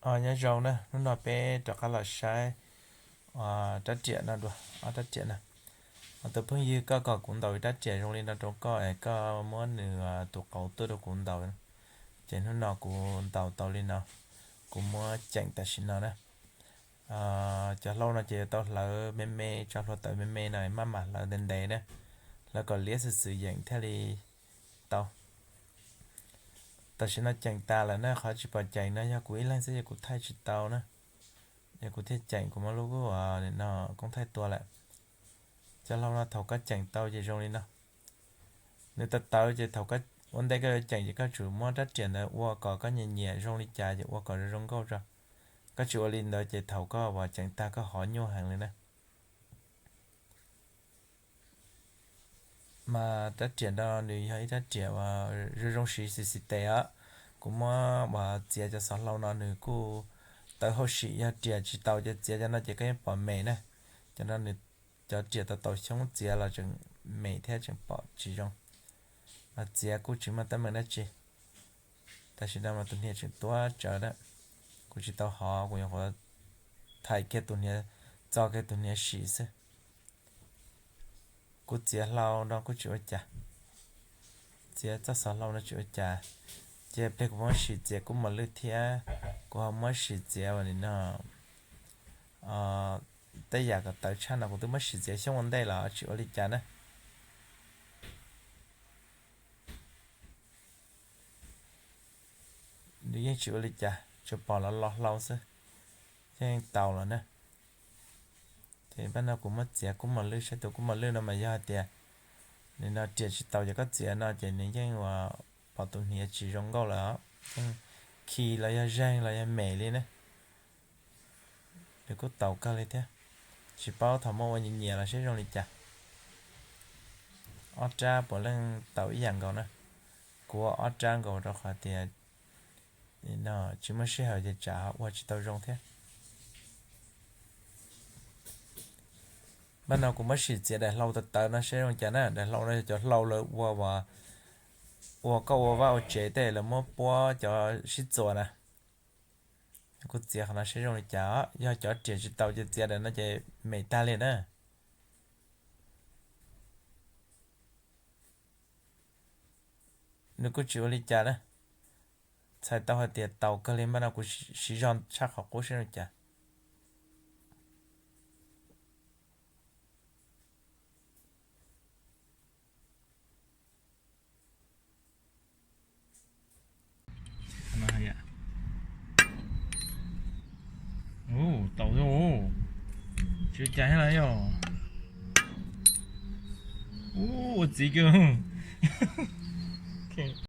Nyob zoo na, hnub no peb rov qab los saib rab riam no dua, ob rab riam na. Tus phooj ywg koj kom kuv ntaus ib rab riam zoo li no rau koj es koj muab nws tus qauv tuaj rau kuv ntaus. Ces hnub no kuv ntaus tau li no, kuv muab ceem tam sim no na. Cov hlau no ces yuav tau hlawv me me, tso hluav taws me me no maj mam hlawv ntev ntev na, hlawv kom liab xwm xwm yeem thiaj li tau. Tam sim no ceem tas lawm na, qhov tsis pom ceem no yog kuv ib leeg xwb, yog kuv thaij tsis tau na. Yog kuv thiaj ceem, kuv muab lub no koob thaij tua lawm. Cov hlau no thaum koj ceem tau ces zoo li no. Nws tawv tawv ces thaum koj ua ntej koj yuav ceem ces koj tsum muab rab riam ntawd ua kom koj nyiam nyiam zoo li cas ces ua kom zoo zoo nkauj tso. Koj tsis ua li ntawd ces thaum koj uas ceem tag koj hov nyuaj heev li na. Mas rab riam no nws yog ib rab riam uas zoo zoo siv xis xis tes os. Kuv muab uas txiav cov xov hlau no nws kuj tawv hauj sim, yog riam tsis tau ces txiav cov no ces koj yeej pom me na. Cov no nws, cov riam tau tau xyoob txiav los tseem me thiab tseem pom tsis zoo. Mas txiav kuj tsis muaj teeb meem dab tsi. Tam sim no mas tus hniav tseem tuab tsawv na, kuv tsis tau hov, kuv nyuam qhuav thaij kiag tus hniav, txo kiag tus hniav sim xwb. Kuv txiav hlau no kuj tsis ua cas, txiav txoj xov hlau no tsis ua cas. Ces pliag kuv muab sim txiav kub mos lwj thiab, kuv ho muab sim txiav uas nim no tej yam kom tawv tshaj no kuv twb muab sim txiav xyoob ua ntej los tsis ua li cas na. Nws yeej tsis ua li cas, tsuas pom los lo hlau xwb, yeej tau los na. Ces pab no kuv muab txiav kub mos lwj saib, tus kub mos lwj no mas yog hais tias nws no riam tsis tau ces koj txiav no ces nws yeej uas pom tus hniav tsis zoo nkauj lawm, yeej khi los yog zeeg los yog mem li na. Nws kuj tau kawg li thiab. Tsis paub thaum muab ua nyias nyias los seb zoo li cas. Ob rab puav leej tau ib yam nkaus na. Kuv ua ob rab nkaus rau qhov tias tsis muaj sij hawm ces tsam ua tsis tau zoo thiab. Pab no kuv muab sim txiav daim hlau tawv tawv no seb zoo cas na. Daim hlau no yog cov hlau lawv ua, ua koj ua vaj ua tsev tej lawv muab puab cov sib txuas na. Kuv txiav qhov no seb zoo li cas, yog cov riam tsis tau ces txiav daim no ces mem tag li na. Nws kuj tsis ua li cas na. Txhais tau hais tias tau kawg li, pab no kuv siv zog tshaj qhov qub seb zoo li cas. Tau, tsis ua cas thiab los yog. Ua txiv kawg.